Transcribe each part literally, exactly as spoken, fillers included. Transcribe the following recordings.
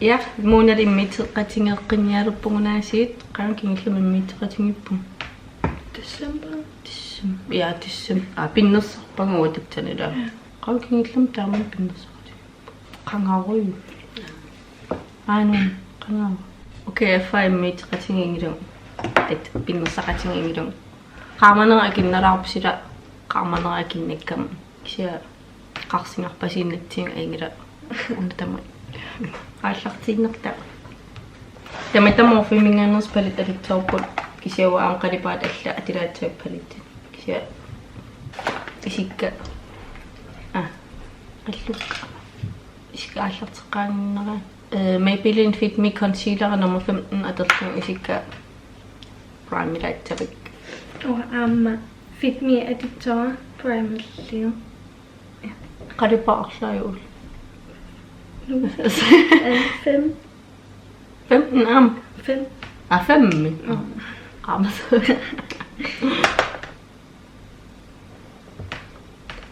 Ja, Monali immiusseqatigeeqqinnialerpugut aasiit, qanga kingullermi immiusseqatigiippugut. December. December. Ja, december. Aa, pinnersarpagut uatsitsanila. Ja. Qanga kingullermi taama pinnersaqatigiippugut. Qangarujuk. Aanu, qanga. Okay, affaa immiusseqatigiinngilagut. At pinnersaqatigiinngilagut. Qaamanera akinnalaarpoq sila, qaamanera akinnakkama. Kisianni qarsingarpasiinnatsigu ajunngilaq. Una tamaat. Aallartiinnarta. Tamatta Morpheminngaanneersoq palettit atussavavut. Kisianni aamma qalipaatit allat atulaassavavut palettit. Kisianni isikka. Aa. Qallukka. Isikka aallarteqqaannginnera. Øh, Maybelline Fit Me Concealer nummer femten atorlugu isikka primerilaassavakka. Uanga aamma Fit Me atussavara primeriliu. Qalipaat arlaat uku? Øh, fem. Femten aamma? Fem. Aa, femmi? Mm. Aamma.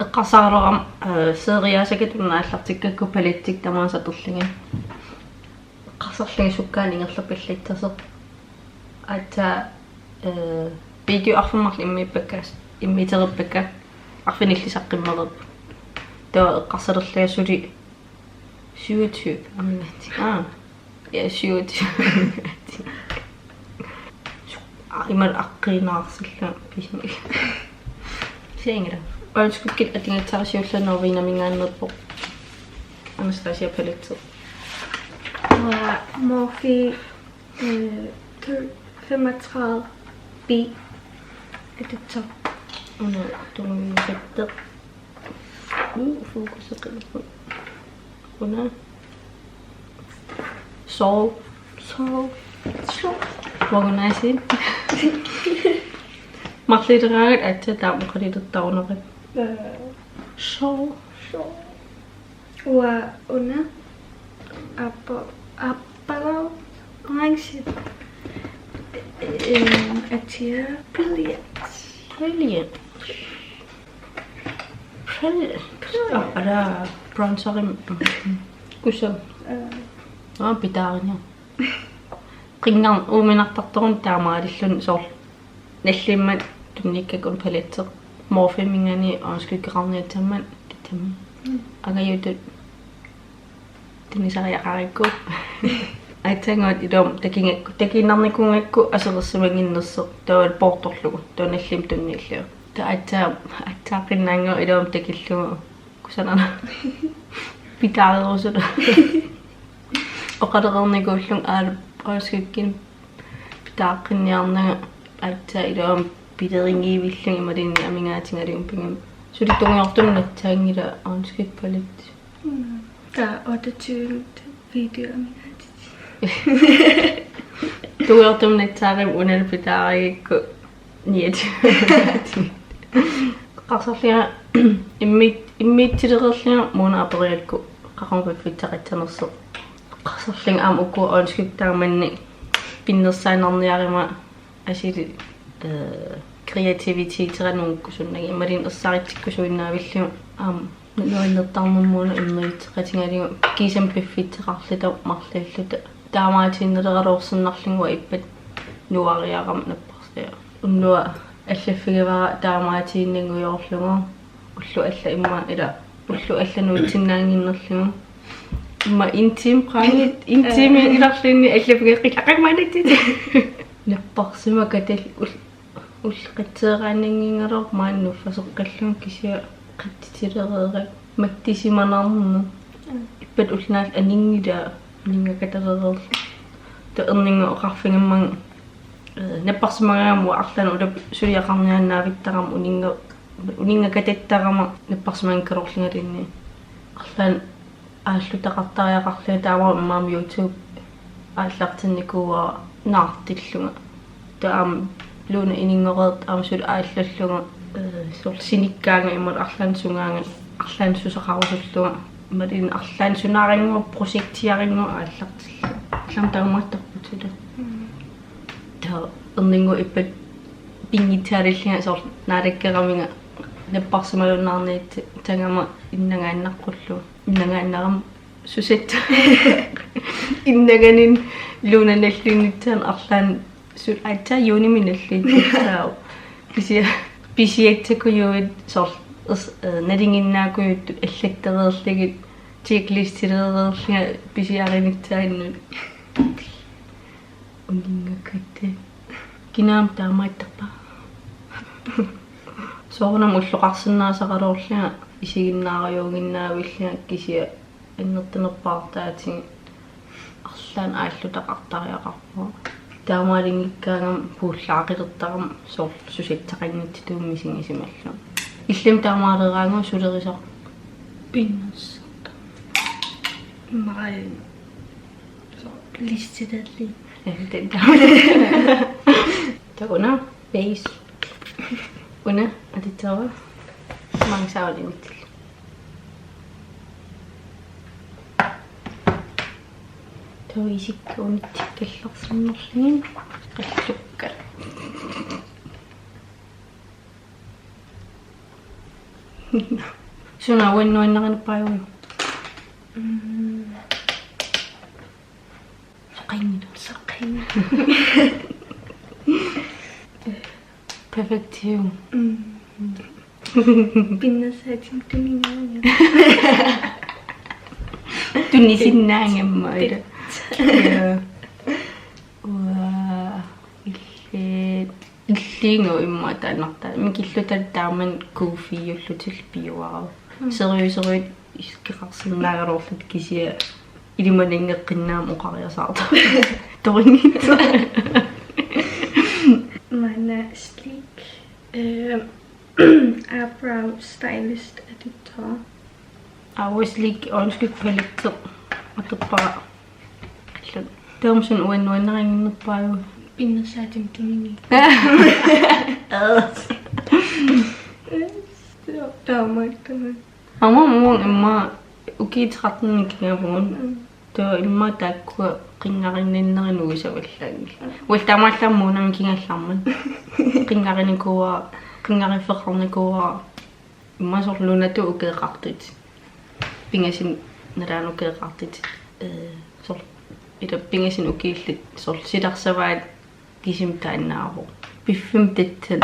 Eqqarsaraluarama, øh, seriøsakka tunna aallartikkakku palettit tamaasa atorlugit. Eqqarsarlunga sukkaanut ingerlappallaassasoq. Aatsaat, øh, video arfineq-marluk immiuppakka, immiutereerpakka, arfinillit saqqummereerput. Taava eqqarsalerlunga suli syvogtyve amigaatsigit. Aa. Ja, syvogtyve. Aa, imaluunniit aqqinnaarsillugu pisimi. Siangila. Øjenskyggit atugassara siullermik Norvinamingaanneerpoq. Anastasia paletti. Uanga Morphe, øh, femogtredive B. Atussavara. Una tungaviusatteq. Uh, fokuseqqilerput. Una. Soul. Soul. Soul. Organizing. Marluuleraangat aatsaat taama oqalulertarunaqaat. Øh. Soul. Soul. Uanga una. Appa. Appa. Orange. Øhm, atia. Brilliant. Brilliant. Pre-, pre-, ah, ara bronzerimik. Kusa. Øh. Aa, pitaarina. Qinngaq uuminartartoruna taamaalilluni soorlu. Nallimmata tunniukkakku una paletti. Morpheminngaanniit øjenskyggeqarniassammat tassami. Mm. Angajutut. Tunisariaqarikku. Aatsaannguaq iluamik takigakku, takuinnarnikuugakku aserorsimaginnissaq taava poortorlugu, taava nallimmik tunniullugu. Taava aatsaat, aatsaaqqinnaannguaq iluamik takillugu. Kusanana. Pitaarerusullunga. Oqaloqarnikuullunga aap øjenskygginik pitaaqqinniarnanga aatsaat iluamik pilerigiivillunga imaluunniit amigaatigalugit pigami. Suli tungujortumik nassaanngilaq øjenskygge paletti. Mm. Taava otteogtyve video amigaatitit. Tungujortumik nassaarami una pitaarigakku niogtyve. Eqqarsarlunga immiut-, immiussilereerlunga Mona aperigakku qaqugu piffissaqassanersoq. Eqqarsarlunga aamma uku øjenskygge taamannak pinnersaannarniaruma asuli, øh, kreativiteteranut ukkusunnagit imaluunniit ersaritsikkusuinnaavillugit aamma nuannertarnermut una immiusseqatigalugu kiisami piffissaqarluta marluulluta. Taamaatiinnaleraluarsinnarlugu uanga ippassaq nuariarama napparsiaq. Unnuaq allaffigivara taamaatiinnanngujoorlugu. Ullut allat immaqa ila ullut allat nuutsinnaannginnerlugu. Immaqa en time qaangiut, en time ingilarluunniit allaffigeqqillunga qanga maaniittit. Napparsimakatal ul-, ullut qasseeraannanngingaluarput maani nuffasoqqallugu kisianni qatsutilereerakku mattisimanarneq. Mm. Ippassaq ulloq naallugu aninngilaa uninngakatalereerlunga. Taava erninnguaq oqarfigimmanga, øh, napparsimagaangama arlaannik ulapit suliaqarniaannavittarama uninnga-, uninngakatattarama napparsimanngikkaloorlungaluunniit. Arlaannik aallutaqartariaqarlunga taamaammat immaqa aamma YouTube aallartinnikuuara naartillunga. Taava aamma Luna ininngoreersoq aamma suli aallallunga, øh, soorlu sinikkaangat imaluunniit arlaannik sungaangat arlaannik susaqarusullunga. Imaluunniit arlaannik sunaarinnguaq projektiarinnguaq aallartillunga. Allamik taamaattarput suli. Mm. Taava erninnguaq ippassaq pinngitsaaliillunga soorlu naalakkeramigakku napparsimalunnaarniassagama innangaannaqqullugu. Innangaannarama Susatta. Innanganin Luna nalliinnissaanut arlaannik su-, aatsaat Junimi nalliinnissaavoq. Pisia-, pisiassakujuit soorlu es-, eh, nalinginnaakujuttut allattereerlugit checklistilereerlunga pisiarinissaannut. Uninngakkatta. Kinaamik taamaattarpa? Soorunami ulloqarsinnaasaraluarlunga isiginnaarujuuginnaavillunga kisianni annertunerpaartaatigut arlaannik aallutaqartariaqarpunga. Taamaaliinngikkaangama puullaaqilertarama soorlu susassaqanngitsutut misigisimallunga. Illimmi taamaaleraangat sulerisaq? Pinnersaatit. Immaqa soorlu listetalli. Ja, den der. Taava una base. Una, og det tager mange savl ind til. Taava isikka unitsikkallarsinnarlugit qallukkat. Suna uanga nuannarinerpaajuvoq? Mm. Soqanngilaq. Soqanngilaq. Perfektion. Mm. Pinnersaatit tuniniarlugit. Tunisinnaangamma ila. Ja. Uaa, illit. Illiinngooq immaqa taannartaa. Mikilluta taamani kuffiullutillu piuaraq. Mm. Seriøserit iskeqarsinnaagaluarluta kisianni ilimananngeqqinnaammat oqariasaartarput. Torinngitsoq. Maanna Sleek, eh, eyebrow stylist atussavara. Aa, Sleek øjenskyggepalettit atorpara. Taava suna uanga nuannarinerpaajuvoq? Pinnersaatit tuniniarlugit. Taamaattumik. Aamma uanga immaqa ukiut tretten ikigavugut. Mm. Taava immaqa taakkua qinngarinninnerit nuisavallaanngillat. Uanga taamaallaat Munami ikigallarmat. Qinngarinikuuara, qinngariffeqarnikuuara. Immaqa soorlu nunatut ukioqartutit. Pingasunik nalaanut ukioqartutit. Eh, soorlu ila pingasunik ukiullutik soorlu silarsavaat kisimi taannaavoq. Piffimmi tassani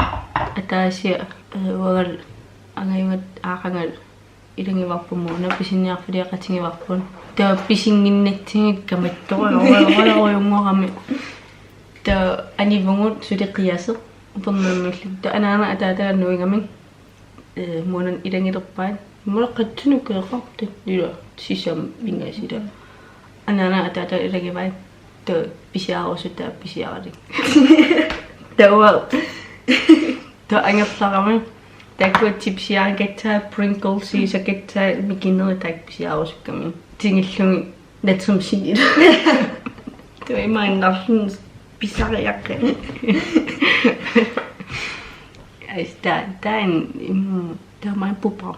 ataasiarluni, eh, uangalu angajugatta aaqqangalu ilagivarput Muna pisiniarfiliaqatigivarput. Taava pisinnginnatsigit kamattorujorujorujunngorami. Taava anivugut suli qiaseq. Upernaammalli. Taava anaana ataataga nuigamik. Eh, Munap ilagilerpaat. Immaqa qatsunik ukioqartut. Ila, sisamat pingasut ila. Anaana ataataga ilagivaat. Taava pisiarerusuttaaq pisiaralik. Taava. Taava angerlarama. Taakkua chipsiarikatsaat, Pringles-iusakatsaat, mikinerit taakku pisiarerusukkamik. Tigullugu natrumsiilu. Taava imaannarlun pisariaqqa. Ais, taava, taava, mm, taamaappoq.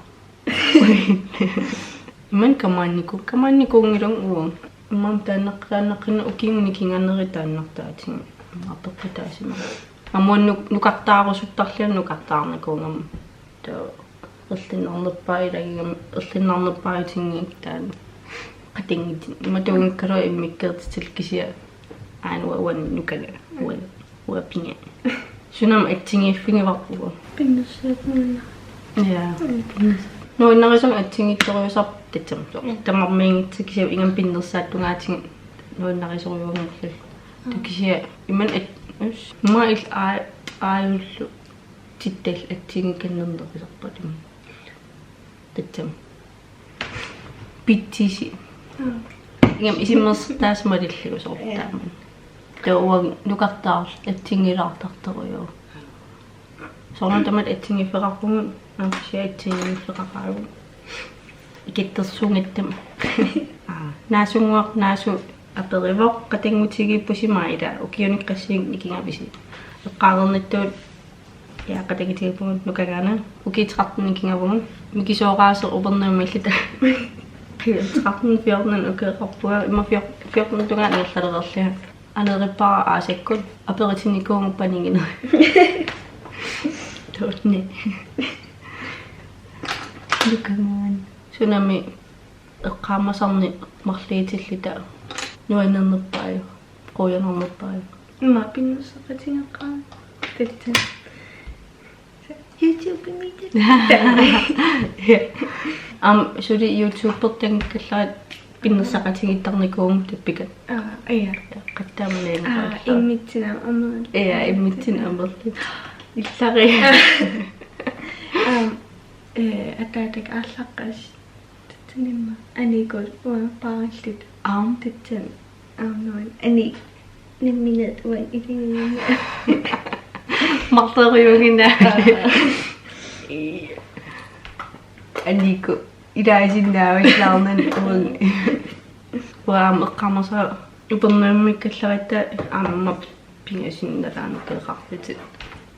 Imannak kamaanniku-, kamaannikuunngilanga uanga. Imaammat taannaq-, taannaqqinna ukiumut nikinganerit taannartaatigut. Aamma apeqqutaasimapput. Aamma uanga nuk-, nukartaarusuttarlunga nukartaarnikuugama. Taava erlinnarnerpaaq ilagigami, erlinnarnerpaajutinngikkaanni. Qatanngutini. Imatut tunngikkaluarlunga immikkoortitillugu kisianni. Aana uanga, uanga nukanga. Uanga, uanga pinga. Sunami assigiiffigivarput? Pinnersaatit nuanna-. Ja. Mm. Nuannarisunga assigiittorujussuusarpoq tassami. Mm. Tamarmiunngitsoq kisianni ingammik pinnersaattugaatigut nuannarisorujuunngilagut. Mm. Taava kisianni imannak at-, us-, immaqa illit aa-, aajullu tittallu assigiikkannernerisarpat immaqa. Tassami. Pitsisi. Mm. Ingammik isummersortaasoq malillugu soorlu. Ja. Taamani. Taava uanga nukartaarlunga assigiilaartartorujuuvoq. Soorunami tamatta assigiiffeqarpugut, aamma kisianni assigiiffeqaraagut. Ikittersuunngitsumik. Aa, naasunnguaq, naasu aperivoq, qatanngutigiippusi maani ilaa, ukiunik qassinnik nikigavisi? Eqqaareernittuut, ja, qatanngutigiippugut nukagaana, ukiut tretten nikigavugut, mikisuaraaseq Upernaammalli taava. Tretten, fjorten ukioqarpunga, immaqa fjor-, fjorten tungaanut ingerlalereerlunga. Aneerippara aasakkut aperitinnikuugama panigineq. Tunni. Nukagaana. Sunami Eqqaamasarneq marluutilluta nuannernerpaajuk, qujanarnerpaajuk. Immaqa pinnersaqatigeqqaarami. Tatsani. YouTube-imi. Aamma suli YouTubertanngikkallarat pinnersaqatigiittarnikuuvugut tappikani. Aa, ja. Qattaamaleena. Aa, immitsinnut amerluni. Ja, immitsinnut amerluni. Illari. Aamma, eh, ataatak aallaqqaasi. Tatsanimma. Aniikut uanga paaralluta. Aamma. Tatsani. Aamma nuan. Ani nammineq uanga ilingilinni. Marloriuginaa. Aniikut ilaasinnaavillaarnani uanga. Uanga aamma eqqaamasara Upernavimmikkallaratta aamma pingasunngilaq nukkeqarluta.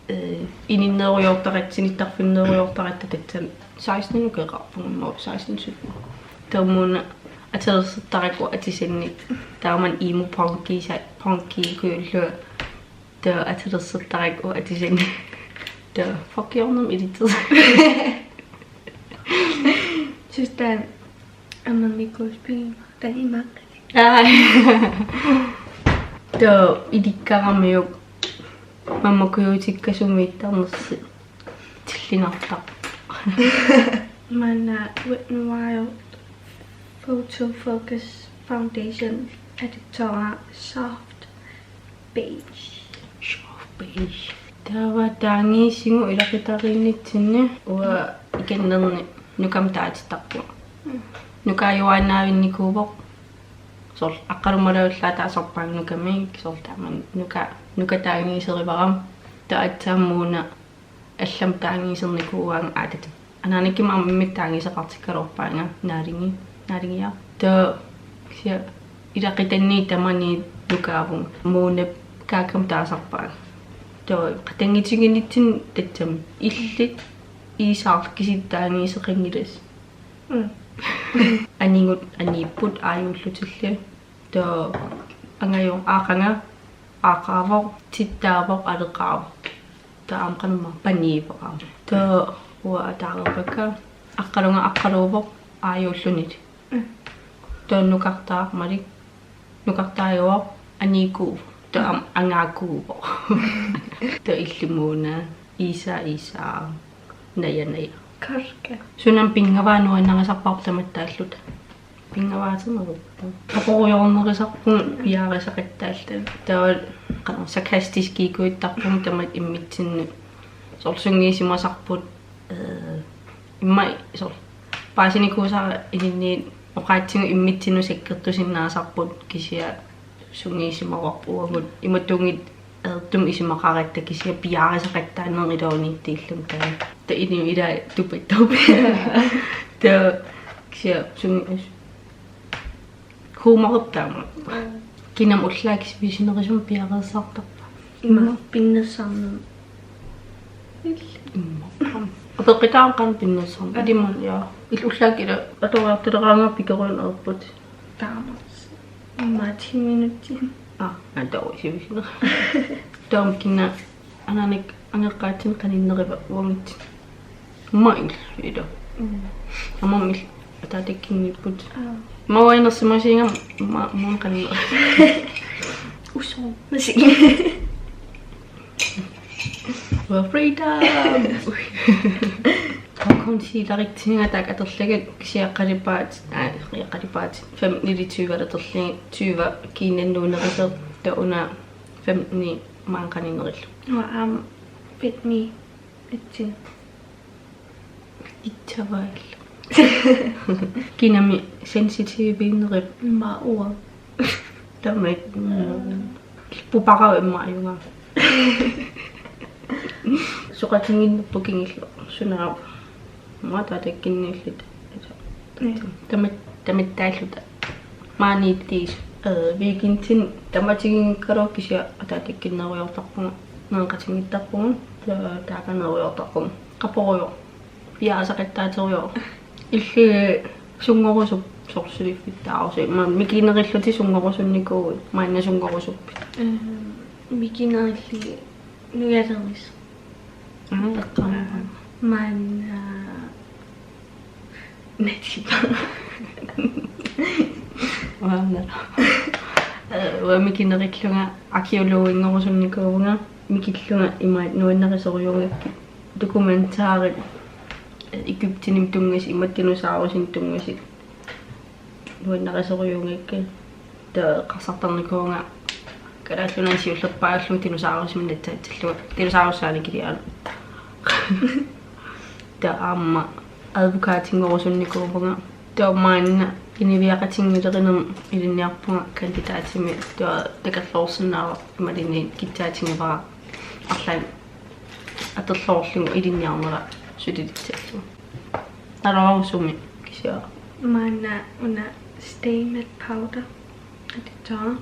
Eh, ininneerujoortaratta, sinitta arfineerujoortaratta tassani seksten nukkeqarpugut, seksten sytten. Taava Mona atilersortarakku atisannik. Taava aamma emo punki sa-, punki kuullua. Taava atilersortarakku atisannik. Taava fuck hjørnet ilitser. Synes taanna amerlikuusoq pigimmi. Taanna imaak. Aa. Taava ilikkaramiuk mammakujuutikkasumik ittarnersi tillinartarpoq. Maanna Wet n Wild Photo Focus Foundation atussavara Soft Beige. Soft Beige. Taava taangiisigut ilaqutariinnitsinni uanga ikinnerni nukami taatittarpunga. Mm. Nukaajuaannaavinnikuuvoq. Soorlu aqqalumalaallaat taasarpaannga nukami, soorlu taama nuka, nuka taangiiserivara. Taava aatsaat Mona allamik taangiisernikuuaannga aatsaat. Anaanakkimut aamma immitsinnut taangiiseqartikkaluarpaannga naaligi, naaligiaq. Taava kisianni ilaquttannit tamanit nukaavunga. Monap kaakkami taasarpaannga. Taava qatanngutiginitsinnut tassami illit iisaarlugit kisianni taangiiseqanngilassi. Mm. Anigut aniipput aajuullutillu. Taava angajoq aqagu aqaavoq, tittaavoq, aleqaavoq. Taava aamma qanormaa paniivoq aamma. Taava uanga ataareerpakka aqqalunga aqqaluuvoq aajuullunili. Mm. Taava nukartaarmalik, nukartaajuvoq aniikkuuvoq. Taava aamma angaakuuvoq. Taava illit Mona iisaa iisaa. Naja, naja. Korka. Sunami pinngavaa nuannarisarparput tamatta taalluta. Pinngavaatinnerupput. Qaporujoornerusarpugut piareersaqattaarluta. Taava qanoq sarkastiskiukkuttarpugut tamatta immitsinnut. Soorlu sungiusimasarput, eh, immaqa soorlu paasinikuusara ilinniit oqaatsigut immitsinnut sakkortusinnaasarput kisianni sungiusimavarput uagut imatut ajortumik isumaqaratta kisianni piareersaqattaaneq iluaniittuullunga taanna. Taava inuit ilaat tupattorput. Taava kisianni sungius-, huumorip taama. Kinami ullaaq kisivisinnerusumik piareersartarpa? Ima pinnersarnermut. Immaqa. Apeqqutaavoq qanoq pinnersarnermut. Ilumut, ja. Illit ullaakkut ila atoriartuleraangama pikeruineq ajorputit. Taamaas. Immaqa ti minutsit. Aa, aa, taava sivisina. Taava kina anaanakkut angajoqqaatsinni qaninnerivaa uagutsinnut. Aamma illit ila. Mm. Aamma illit ataatakkunniipput. Aa. Aamma uanga inersimasuugama aamma, aamma qaninnerit. Usoornasi. We're freedom! Taava concealeritsinni taakku atorlugit kisianni qalipaatit, aa, qalipaatit femten-ilu tyve atorlugit, tyve kiinannuunerusoq taava una femten maanga qaninnerillugu. Uanga aamma femten itsin. Itsavaallu. Kinami sensitive-iunerpit? Immaqa uanga. Tamat, mm, pupara immaqa ajunngilaq. Soqutiginnerput kingulleq. Sunaana. Aamma ataatakkunniilluta. Ja. Tamat-, tamattaalluta. Maaniittiis, eh, weekendini tamatiginngikkaluarpoq kisianni ataatakkunneerujoortarpugut, nereqatigiittarpugut, ta-, taakaneerujoortarpugut. Qaporujoq. Piareersaqattaaterujoq. Illit sunngorusuppit soorlu suliffittaarusuppit? Maani mikinerillutit sunngorusunnikuuit, maanna sunngorusuppit? Ehm, mikinerillugit nujalernissaat. Aa, eqqaamavara. Maanna Natsipa. Uanga. Uanga mikinerillunga arkeologinngorusunnikuuvunga, mikillunga imaat nuannarisorujuugakkit. Dokumentarit Egyptenimi tunngasut, imaat dinosaurusinik tunngasut. Nuannarisorujuugakkit. Taava eqqarsartarnikuuvunga Kalaallit Nunaanni siullerpaallunga dinosaurusimik natsaatillunga. Dinosaurussaani kilialu. Taava aamma advokatinngorussunnikuuvunga. Taava maanna inuiaqatigiinngilernermi ilinniarpunga kandidatimik. Taava takorloorsinnaavara imaluunniit kissaatigivara arlaannik atorlugu ilinniarnera sulilitsallugu. Naluara sumi kisianni. Maanna una Stay Matte Powder. Atutaa.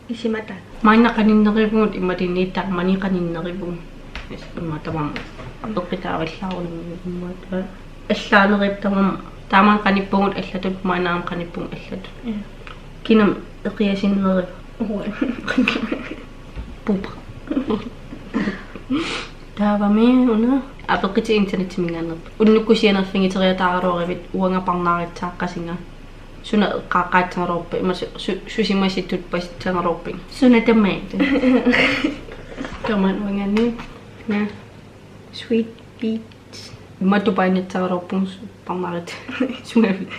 Isimata. Maanna qaninneruvugut imaluunniit taamani qaninneruvugut. Immaqa tamarmi. Apeqqutaavallaarlunga immaqa. Allaanerup tamarmi. Taamani qanippugut allatut, maanna aamma qanippugut allatut. Ja. Kinami eqiasinneruvoq. Uhu. Pup. Taavami una apeqqutit internetiminngaanneerput. Unnukkut sianerfigiteriataaraluaruit uanga parnaaritsaaqasinga. Suna eqqaaqqaassagaluarpat, ima su-, su-, susimassutut pasitsagaluarpit. Suna tamaat. Taman uangani. Na. Sweet Beats. Ima tupaanitsagaluarpugut parnaarit. Sumavit.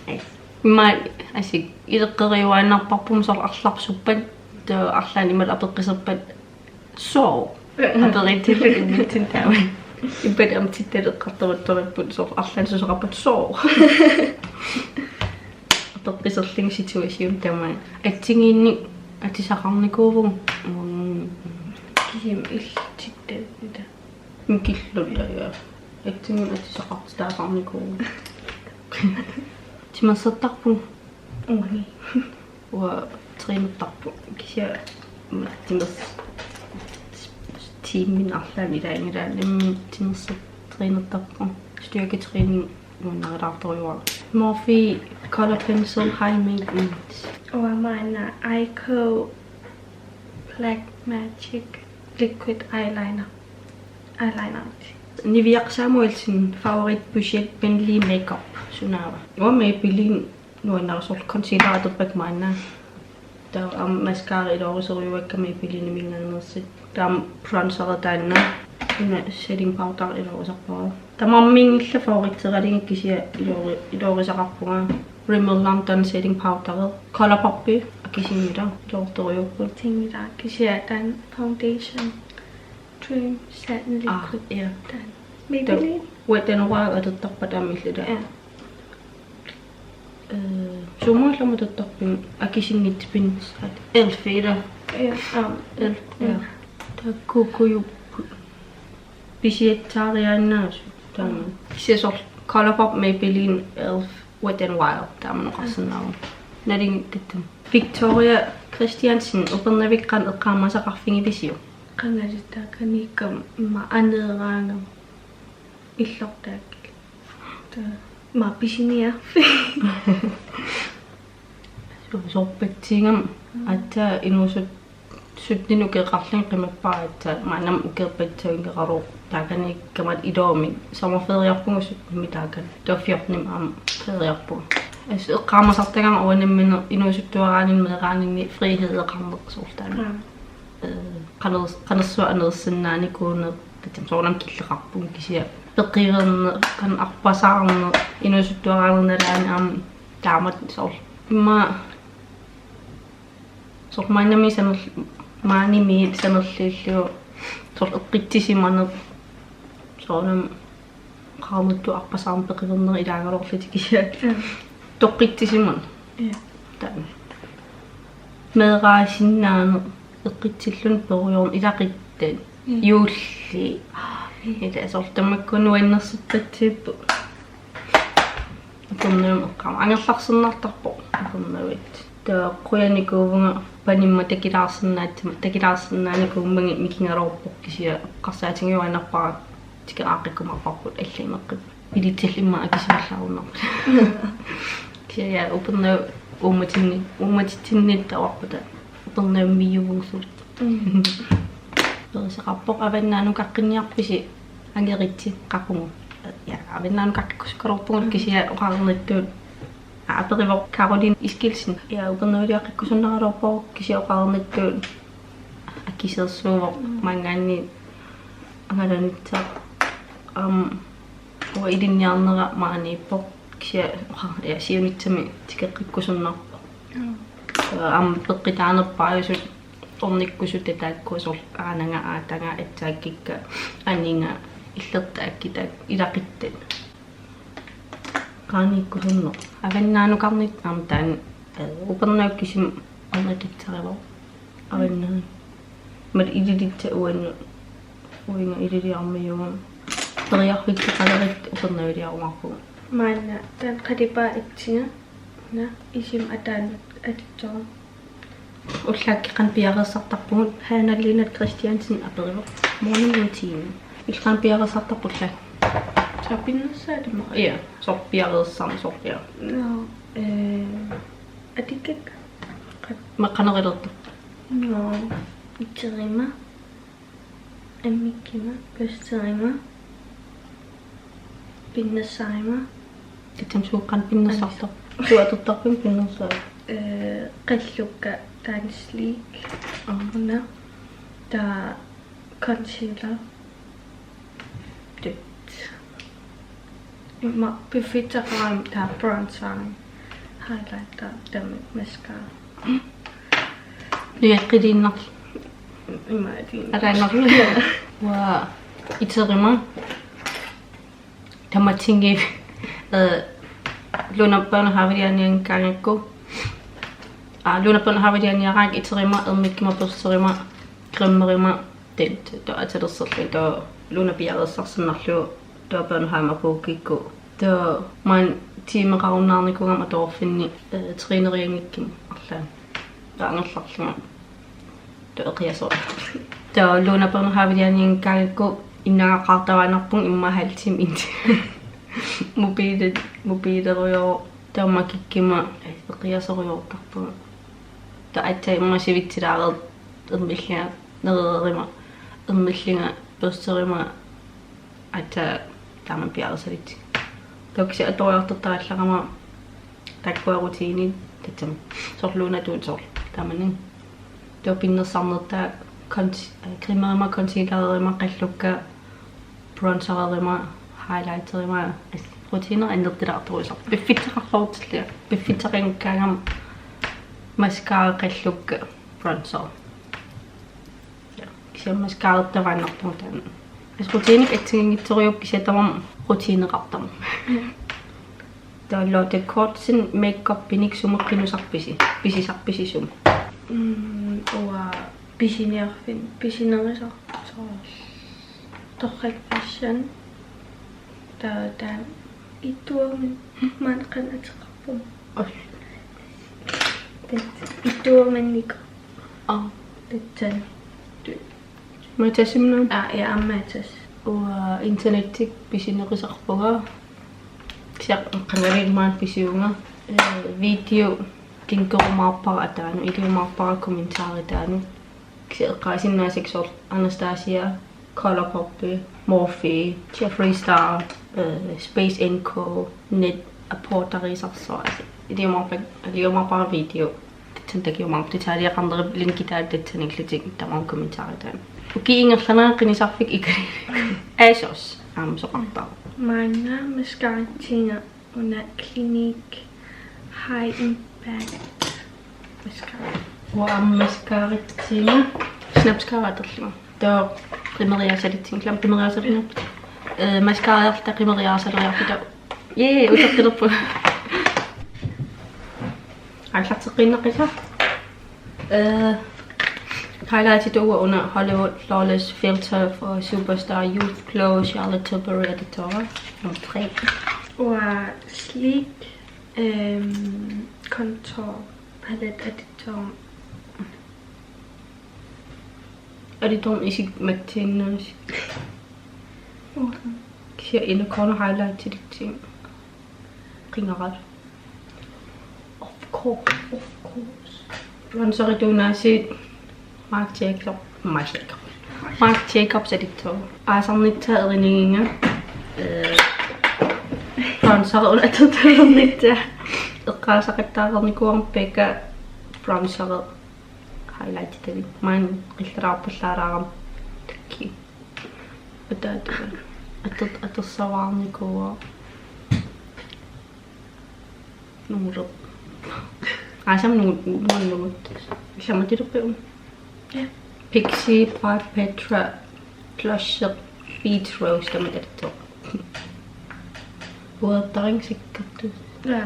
Ai. Ima asik ileqqoriuaannarparput soorlu arlarsuppat, taava arlaannik imalu apeqquserpat. Soo. Aperitillugu immitsinnut taava. Ippat aamma tittat eqqartoruttorput soorlu arlaannik susoqarpat soo. Apeqquserlugu situation tamaat. Assigiinnik atisaqarnikuuvugut. Mm. Kisianni illit tittat ita. Mikilluta ja. Assigiinnik atisaqartitaasarnikuuvugut. Timersortarpugut. Uani. Uanga trænertarpunga kisianni timers-, tiiminut arlaannik ilaanni ilaanni timersortaq trænertarpunga. Styrketræning nuannarilaartorujuara. Morphe Color Pencil High Maintenance. Uanga maanna Eyeko Black Magic Liquid Eyeliner. Eyeliner. Niviaq Samuelsen favorit budgetvenlig makeup sunaava? Uanga Maybelline nuannaarsoq concealer atorpakka maanna. Taava aamma mascara iluarisorujuakka Maybellineminngaanneersut. Taava bronzeri taanna. Una setting powder iluarisarpara. Tamarmik illit favoritseralugit kisianni iluari-, iluarisaqarpunga. Rimmel London setting powder. Colourpop-i akisinngilaq iluartorujuupput. Sinngilaq kisianni taanna foundation. Dream Satin Liquid. Ah, ja. Taanna. Maybelline. Wet n Wild atortarpara aamma illit. Ja. Eh, suumuillamut atortarpit akisinngitsipin elf ila. Ja, aamma. Elf, ja. Mm. Taakku kuukujupput. Pisiassaariaannaasut. Taama. Mm. Kisianni soorlu Colourpop, Maybelline, elf, Wet n Wild. Taama oqarsinnaavunga. Nalingikkattam. Victoria Christiansen, Upernaviit qanoq eqqaamasaqarfigilisiuk? Qangali taakaniikkama ima aneeraangama illortaakkit. Taava ima pisiniarfik. Su-, sorpassuugami aatsaat inuusuttunut ukeqarlunga qimappara aatsaat maannamut ukeerpassuunngikkaluarlunga taakaniikkama iluamik sommerferiarpugut sutnimi taakani. Taava fjortenimi aamma feriarpugut. Assut eqqaamasartagara uanga nammineq inuusuttuaraanni meeraaninni frihedeqarneq soorlu taanna. Aap. Eh, qaners-, qanersuaq aneersinnaanikuuneq, tassami soorunami killeqarpugut kisianni. Peqiverneq, qanoq arpasaarneq, inuusuttuaraanermi nalaani aamma taamatut soorlu. Immaqa soorlu maannamut sanerl-, maannamut sanerluullugu soorlu eqqissisimaneq. Soorunami qaarluttut arpasaarneq peqiverneq ilaagaluarlutik kisianni. Mm. Toqqissisimaneq. Ja. Taanna. Meeraasinnaaneq eqqissilluni perujorneq ilaquttat. Mm. Juulli. Aa, ja. Ila soorlu tamakku nuannersortatsiipput. Upernavimmut eqqaama. Angerlarsinnartarpoq Upernaviit. Taava qujanikuuvunga panimma takilaarsinnaatsima, takilaarsinnaanikuummagit mikigaluarpoq kisianni eqqarsaatigiuaannarpara tikeraqqikkumaarparput alliimeqqip. Ilitsillit immaqa akisuallaarunarput. Kisianni ja Upernaviup uummatinni-, uummatitsinniittut tavarpata Upernavimmiiuvugut suli. Mm. Perisaqarpoq avannaanukaqqinniarpisi angeritsi qaqugu. Ja, avannaanut qaqqikkusukkaluarpugut kisianni oqarnittut. Aperivoq Karoline Eskildsen. Ja, upernaviuliaqqikkusunnaraluarpoq kisianni oqarnittut. Akiseersuuvoq maanngaanniit angalanitsa. Am, uanga ilinniarnera maaniippoq. Kisianni oqar-, ja, siunissami tikeqqikkusunnarpoq. Am peqqitaanerpaajusut ornikkusut taakkua soorlu aananga aatanga atsaakkikka aninga illertaakkit taak ilaqittat. Qaaniikkusunneq. Avannaanukarnit aamma taanna, eh, upernaap kisimi ornititserivoq. Avannaanut. Mat ililitsa uannut. Uinga ililiarmiuun. Periarfitseqalerit upernaviuliarumaarpugut. Maanna taanna qalipaa itsinga. Na, isima ataanut atitsoq. Ullaakkut qanoq piareersartarpugut, Hanna Lena Christiansen aperivoq. Morning routine. Illit qanoq piareersartarpit ullaakkut? Soorlu pinnersaat aamma? Ja, soorlu piareersarneq soorlu ja. Nå, eh, atikkakka. Maqqanerilertu. Nå, iterima. Ammikkima, børsterima, pinnersarima. Tassami suut qanoq pinnersartarpit? Suut atortarpit pinnersaat? Eh, qallukka taanna Sleek. Aamma. Taava concealer. Tut. Immaqa piffissaqarami taava bronzer. Highlighter, taava mascara. Nujaqqiliinnarlu. Imaattuun. Alaannarlu. Uanga iterima. Tamatsinngi, eh, Luna Børnehavelianianngikkaangakku. Aa, Luna Børnehavelianiaraangat iterima, ammikkima, børsterima, cremerima, tut, taava atilersorlunga, taava Luna piareersarsinnarlugu, taava børnehavemi apuukkukku. Taava maani tiimeqarunnaarnikuugama atuarfinni, eh, trænerianngikkuma arlaanni. Taava angerlarlunga. Taava eqiasoq. Taava Luna Børnehavelianianngikkaangakku innangaqqaartavaannarpunga immaqa halv time indtil. Mobili-, mobilerujoor-, taava makikkuma eqiasorujoortarpunga. Taava aatsaat immaqa sivitsilaareersoq ermillinga nerereeruma, ermillinga børsterima, aatsaat taama piareersalitsiga. Taava kisianni atoriartortarallarama taakkua rutiinit tassami. Soorlu Lunatuut soorlu. Taamani. Taava pinnersarnertaa cons-, eh, cremerima, concealererima, qallukka, bronzererima, highlighterima. Rutiinera annertulaartorujussuuvoq. Piffissaqarluartillunga. Piffissaqanngikkaangama mascara, qallukka, bronzer. Ja, kisianni mascarartavaannarpunga taanna. Assut rutiinik assigiinngitsorujuupput kisianni tamarmi rutiineqartarmat. Mm. Taava Lotte Kortzen makeupinik sumut qinusarpisi? Pisisarpisi sumut? Mm, uanga pisiniarfin-, pisinerisar-, soorlu Torrak Fashion. Taava taanna Ituumin maanna qanoq ateqarpunga. Oj. Tassa Ituuminnikoq. Aa. Tassani. Matasimi? Aa, ja, aamma Matas. Uanga internettikkut pisinerisarpunga. Kisianni qangali maani pisiunga. Eh, video linkerumaarpara ataanut, iliumaarpara kommentaritaanut. Kisianni eqqaasinnaasakka soorlu Anastasia, Colourpop, Morphe, Jeffree Star, eh, Space NK, Net-a Porterisarsoq. Iliumaarpa-, iliumaarpara video. Tassani takiumaarpoq, detaljeqarnerup linki taanna tassani illutik tamarmik kommentaritaanni. Ukiup ingerlanerani qinisarfik ikali. ASOS aamma soqartarpoq. Maanna mascaratsiga una Clinique High Impact mascara. Uanga aamma mascaratsiga. Snapscara atorlugu. Taava qimeriaasalitsigu, lam qimeriaasalinerput. Eh, mascaraarluta qimeriaasaleriarluta. Jee, uteqqilerpunga. Aallarteqqinnaqqisa. Eh, highlightitut uanga una Hollywood Flawless Filter for Superstar Youth Glow Charlotte Tilbury atittoora. Nummer tre. Uanga Sleek, ehm, contour palette atittoora. Alittorn isik matsiinnaasi. Uanga. Kisianni inner corner highlightilitsigu. Qingarat. Of course, of course. Bronzerituunaasiit Marc Jacob, Marc Jacob. Marc Jacobs alittoq. Aasarnissaa erinigiga. Eh, Bronzeri una atortulernissaa. Eqqaasaqattaarnikuuarpakka bronzeri highlightitavit. Maani qillaraarpallaalaarama takki. Ataatuna. Ator-, atorsaarnikuuara. Nuuleq. Aasam nuun-, nuun-, nuun-. Illamatilerpiuk? Ja. Pixi by Petra Blush Beach Rose, tamatta atortoq. Uertaring sikkertut. Ja.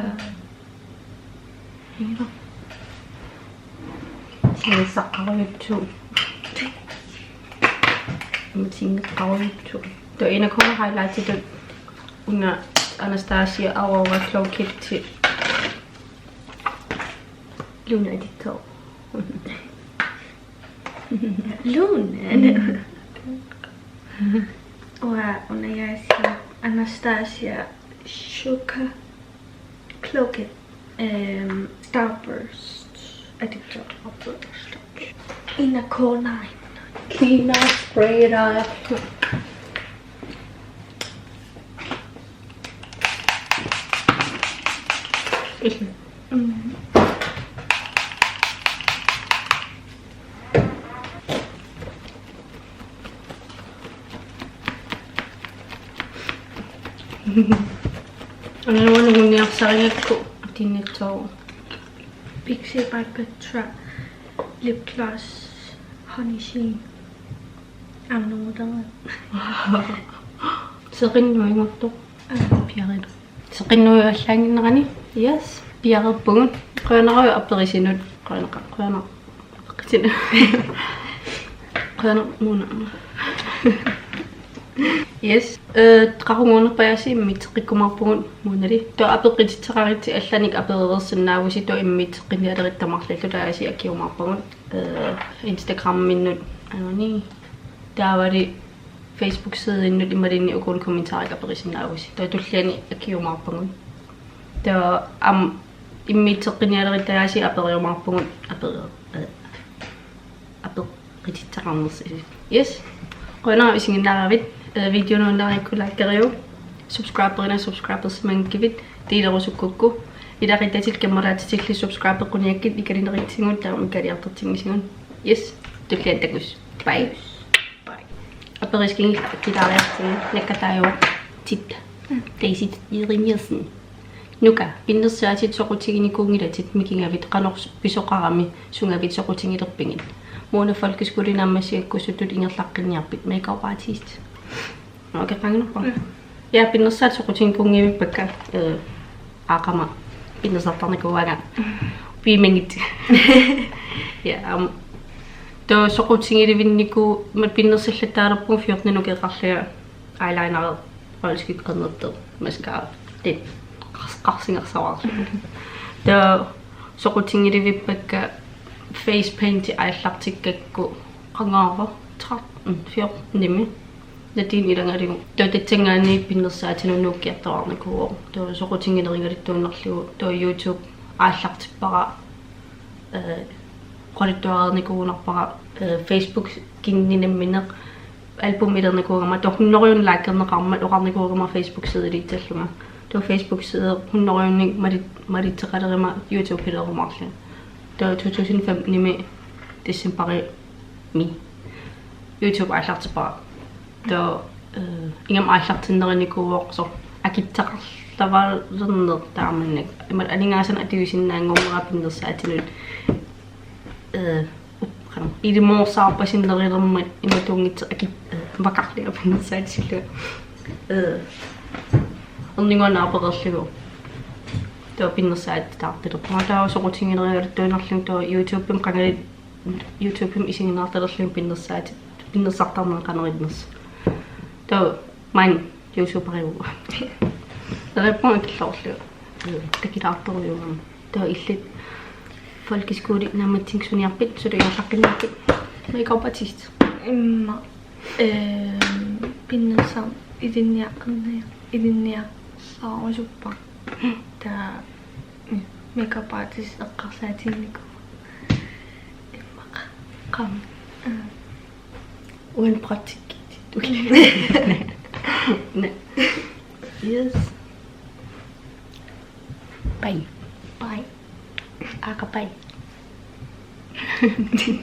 Ila. Sinissaqarujutsu. Sinneqarujutsu. Taava ina kona highlightitut una Anastasia Aurora Glow Kit Luna atortoq. Luna. Uanga una aasiit Anastasia Sugar Glow Kit, ehm, Starburst atortoq. Ina K nine. Cleaner spray. Mm. Una uanga nunguniarsarigakku atornittoq. Pixi by Petra lip gloss Honey Sheen. Aamma nungutama. Seqinnuinnartoq. Aa. Piareerpoq. Seqinnuivallaannginnerani. Yes. Piareerpugut. Qujanarujussuaq aperisinut. Qujanaq-, qujanaq-, aperisinut. Qujanaq Mona. Yes. Eh, qaquguunerpajaasi immiusseqqikkumaarpugut Monali. Taava apeqqutissaqaritsi allanik aperereersinnaavusi, taava immiusseqqinnialerit tamarluillu taava aasiit akiumaarpagut. Eh, Instagraminnut, anani, taavali Facebook-sidinnut imaluunniit ukuunik kommentarit aperisinnaavusi. Taava tulliani akiumaarpagut. Taava aamma immiusseqqinnialerit taava aasiit aperiumaarpagut aperi-, eh, apeqqutissaqarnersi. Yes. Qujanaq isiginnaaravit, eh, video nuannarigukku likeriuk. Subscriberina subscribersimanngikkuit, delerusukkukku. Ilaquttatit kammalaatitillu subscribeqquniakkit ikilinerisigut taava mikigaluartartinngisagut. Yes. Tulliani takuss. Bye. Bye. Aperiskingit kilaariartigu nakkataajuvoq Titta. Mm. Daisy Jeremiassen. Nuka, pinnersaatit soqutiginikuunngilatit mikigavit qanoq pisoqarami sungavit soqutigilerpigit. Mona Folkeskolip naammassigakku sutut ingerlaqqinniarpit, makeup artist? Okay, qanginarpa? Mm. Ja, pinnersaatit soqutiginikuunngivippakka, eh, aaqqama pinnersartarnikuuaanga. Mm. Piimagit. Ja, am, taava soqutigilivinniku-, ma pinnersallattaalerpunga fjorten ukeqarlunga. Eyeliner, øjenskygge, qernertoq, mascara. Tassa qars-, qarsingersavarlu. Taava soqutigilivippakka face painti aallartikkakku qangaava, tretten, fjorten-imi. Natiinut ilagalugu. Taava tassanngaanniit pinnersaatinut nuukkiartuaarnikuuvoq. Taava soqutigilerigaluttuinnarlugu. Taava YouTube aallartippara. Eh, oqaluttuareernikuugunarpara, eh, Facebook-inni nammineq album ilernikuugama, taava hunnorujuni likerneqarmat oqarnikuugama Facebook-sideliussallunga. Taava Facebook-side hunnorujuni mali-, malitseqaleruma YouTube-ilerumaarlunga. Taava to tusind femten-imi decembarimi YouTube aallartippara. Taava, eh, ingammik aallartinnerinikuuvoq soorlu akitseqarluarnermik taamannak. Imaluunniit aningaasanik atuisinnaanngorumaarpara pinnersaatinut. Eh, up-, qanoq, ilimoorsaarpasinnerulermat imatuunngitsoq akit-, eh, vakarliaq pinnersaatillunga. Eh, erninnguaq naapereerlugu. Taava pinnersaatit taartulerpunga. Taava soqutigilerugaluttuinnarlugu taava YouTube-imi qangali YouTube-imi isiginnaartalerlugu pinnersaatit, pinnersartarneq qanoq innersoq. Taava maani YouTuberiuvugut. Neriuppunga akilloorlugu. Takilaartorujuugama. Taava illit folkeskole naammassigassaniarpit, suli ingerlaqqinniarpit? Makeup artist. Immaqa, ehm, pinnersaatit ilinniaqqinni-, ilinniarsaarusuppara. Taava makeup artist eqqarsaatiginikuuara. Immaqa. Qam. Aa. Uani praktikki. Nä. Yes. Pai. Pai. Aka pai.